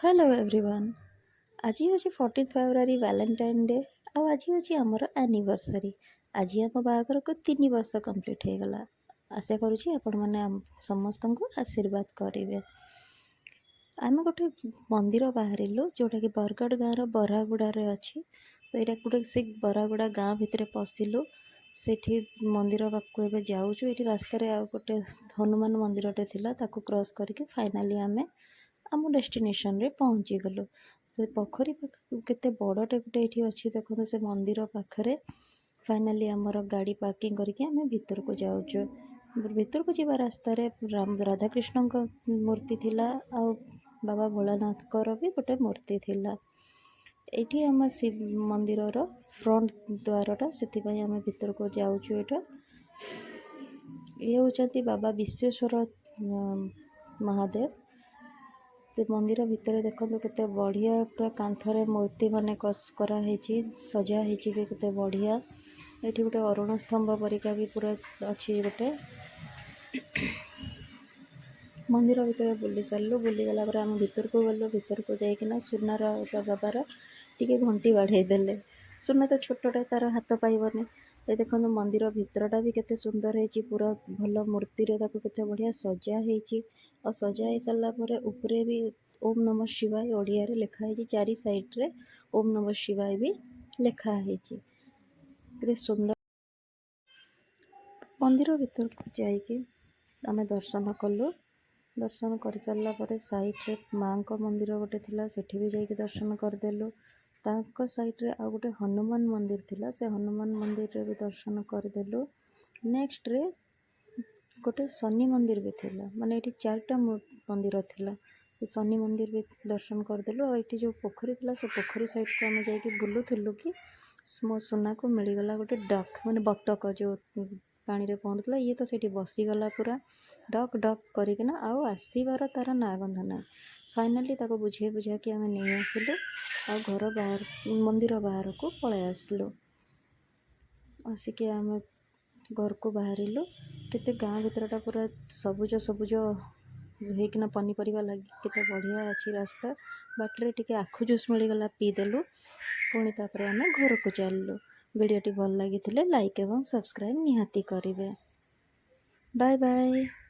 Hello everyone, ଆଜି ହେଉଛି 14 ଫେବୃଆରୀ, Valentine day ଆଉ ଆଜି ହେଉଛି ଆମର ଆନିଭର୍ସରୀ। ଆଜି ଆମ ବାହାଘରକୁ 3 ବର୍ଷ କମ୍ପ୍ଲିଟ୍ ହେଇଗଲା। ଆଶା କରୁଛି ଆପଣମାନେ ଆମ ସମସ୍ତଙ୍କୁ ଆଶୀର୍ବାଦ କରିବେ। ଆମେ ଗୋଟେ ମନ୍ଦିର ବାହାରିଲୁ, ଯେଉଁଟାକି ବରଗଡ଼ ଗାଁର ବରାଗୁଡ଼ାରେ ଅଛି। ତ ଏଇଟା ଗୋଟେ ସେ ବରାଗୁଡ଼ା ଗାଁ ଭିତରେ ପଶିଲୁ। ସେଠି ମନ୍ଦିର ପାଖକୁ ଏବେ ଯାଉଛୁ। ଏଇଠି ରାସ୍ତାରେ ଆଉ ଗୋଟେ ହନୁମାନ ମନ୍ଦିରଟେ ଥିଲା। ତାକୁ କ୍ରସ୍ କରିକି ଫାଇନାଲି ଆମେ ଆମ ଡେଷ୍ଟିନେସନରେ ପହଞ୍ଚିଗଲୁ। ସେ ପୋଖରୀ ପାଖ କେତେ ବଡ଼ଟେ ଗୋଟେ ଏଇଠି ଅଛି, ଦେଖନ୍ତୁ। ସେ ମନ୍ଦିର ପାଖରେ ଫାଇନାଲି ଆମର ଗାଡ଼ି ପାର୍କିଂ କରିକି ଆମେ ଭିତରକୁ ଯାଉଛୁ। ଭିତରକୁ ଯିବା ରାସ୍ତାରେ ରାଧାକୃଷ୍ଣଙ୍କ ମୂର୍ତ୍ତି ଥିଲା ଆଉ ବାବା ଭୋଳାନାଥଙ୍କର ବି ଗୋଟେ ମୂର୍ତ୍ତି ଥିଲା। ଏଇଠି ଆମ ଶିବ ମନ୍ଦିରର ଫ୍ରଣ୍ଟ ଦ୍ୱାରଟା, ସେଥିପାଇଁ ଆମେ ଭିତରକୁ ଯାଉଛୁ। ଏଇଟା ଇଏ ହେଉଛନ୍ତି ବାବା ବିଶ୍ୱେଶ୍ୱର ମହାଦେବ। ସେ ମନ୍ଦିର ଭିତରେ ଦେଖନ୍ତୁ, କେତେ ବଢ଼ିଆ ପୁରା କାନ୍ଥରେ ମୂର୍ତ୍ତି ମାନେ କରାହେଇଛି, ସଜା ହେଇଛି ବି କେତେ ବଢ଼ିଆ। ଏଇଠି ଗୋଟେ ଅରୁଣ ସ୍ତମ୍ଭ ପରିକା ବି ପୁରା ଅଛି ଗୋଟେ। ମନ୍ଦିର ଭିତରେ ବୁଲି ସାରିଲୁ। ବୁଲିଗଲା ପରେ ଆମେ ଭିତରକୁ ଗଲୁ। ଭିତରକୁ ଯାଇକିନା ସୁନାର ତା ବାବାର ଟିକେ ଘଣ୍ଟି ବାଢ଼େଇ ଦେଲେ। ସୁନା ତ ଛୋଟଟା, ତାର ହାତ ପାଇବନି। ଏ ଦେଖନ୍ତୁ, ମନ୍ଦିର ଭିତରଟା ବି କେତେ ସୁନ୍ଦର ହେଇଛି। ପୁରା ଭଲ ମୂର୍ତ୍ତିରେ ତାକୁ କେତେ ବଢ଼ିଆ ସଜା ହେଇଛି। ଆଉ ସଜା ହେଇସାରିଲା ପରେ ଉପରେ ବି ଓମ୍ ନମଃ ଶିବାୟ ଓଡ଼ିଆରେ ଲେଖା ହେଇଛି। ଚାରି ସାଇଡ଼ରେ ଓମ୍ ନମଃ ଶିବାୟ ବି ଲେଖା ହେଇଛି। କେତେ ସୁନ୍ଦର! ମନ୍ଦିର ଭିତରକୁ ଯାଇକି ଆମେ ଦର୍ଶନ କଲୁ। ଦର୍ଶନ କରିସାରିଲା ପରେ ସାଇଡ଼ରେ ମାଆଙ୍କ ମନ୍ଦିର ଗୋଟେ ଥିଲା, ସେଠି ବି ଯାଇକି ଦର୍ଶନ କରିଦେଲୁ। ତାଙ୍କ ସାଇଡ଼ରେ ଆଉ ଗୋଟେ ହନୁମାନ ମନ୍ଦିର ଥିଲା, ସେ ହନୁମାନ ମନ୍ଦିରରେ ବି ଦର୍ଶନ କରିଦେଲୁ। ନେକ୍ସଟରେ ଗୋଟେ ଶନି ମନ୍ଦିର ବି ଥିଲା। ମାନେ ଏଇଠି ଚାରିଟା ମନ୍ଦିର ଥିଲା। ସେ ଶନି ମନ୍ଦିର ବି ଦର୍ଶନ କରିଦେଲୁ। ଆଉ ଏଇଠି ଯେଉଁ ପୋଖରୀ ଥିଲା, ସେ ପୋଖରୀ ସାଇଡ଼କୁ ଆମେ ଯାଇକି ବୁଲୁଥିଲୁ କି ମୋ ସୁନାକୁ ମିଳିଗଲା ଗୋଟେ ଡକ୍, ମାନେ ବତକ, ଯେଉଁ ପାଣିରେ ପହଁରୁଥିଲା। ଇଏ ତ ସେଇଠି ବସିଗଲା ପୁରା ଡକ୍ ଡକ୍ କରିକିନା, ଆଉ ଆସିବାର ତା'ର ନାଁ ଗନ୍ଧ ନାହିଁ। ଫାଇନାଲି ତାକୁ ବୁଝେଇ ବୁଝାକି ଆମେ ନେଇ ଆସିଲୁ ଆଉ ଘର ବାହାର ମନ୍ଦିର ବାହାରକୁ ପଳାଇ ଆସିଲୁ। ଆସିକି ଆମେ ଘରକୁ ବାହାରିଲୁ। କେତେ ଗାଁ ଭିତରଟା ପୁରା ସବୁଜ ସବୁଜ ହେଇକିନା, ପନିପରିବା ଲାଗି କେତେ ବଢ଼ିଆ ଅଛି ରାସ୍ତା। ବାଟରେ ଟିକେ ଆଖୁ ଜୁସ୍ ମିଳିଗଲା, ପିଇଦେଲୁ। ପୁଣି ତାପରେ ଆମେ ଘରକୁ ଚାଲିଲୁ। ଭିଡ଼ିଓଟି ଭଲ ଲାଗିଥିଲେ ଲାଇକ୍ ଏବଂ ସବସ୍କ୍ରାଇବ୍ ନିହାତି କରିବେ। Bye bye.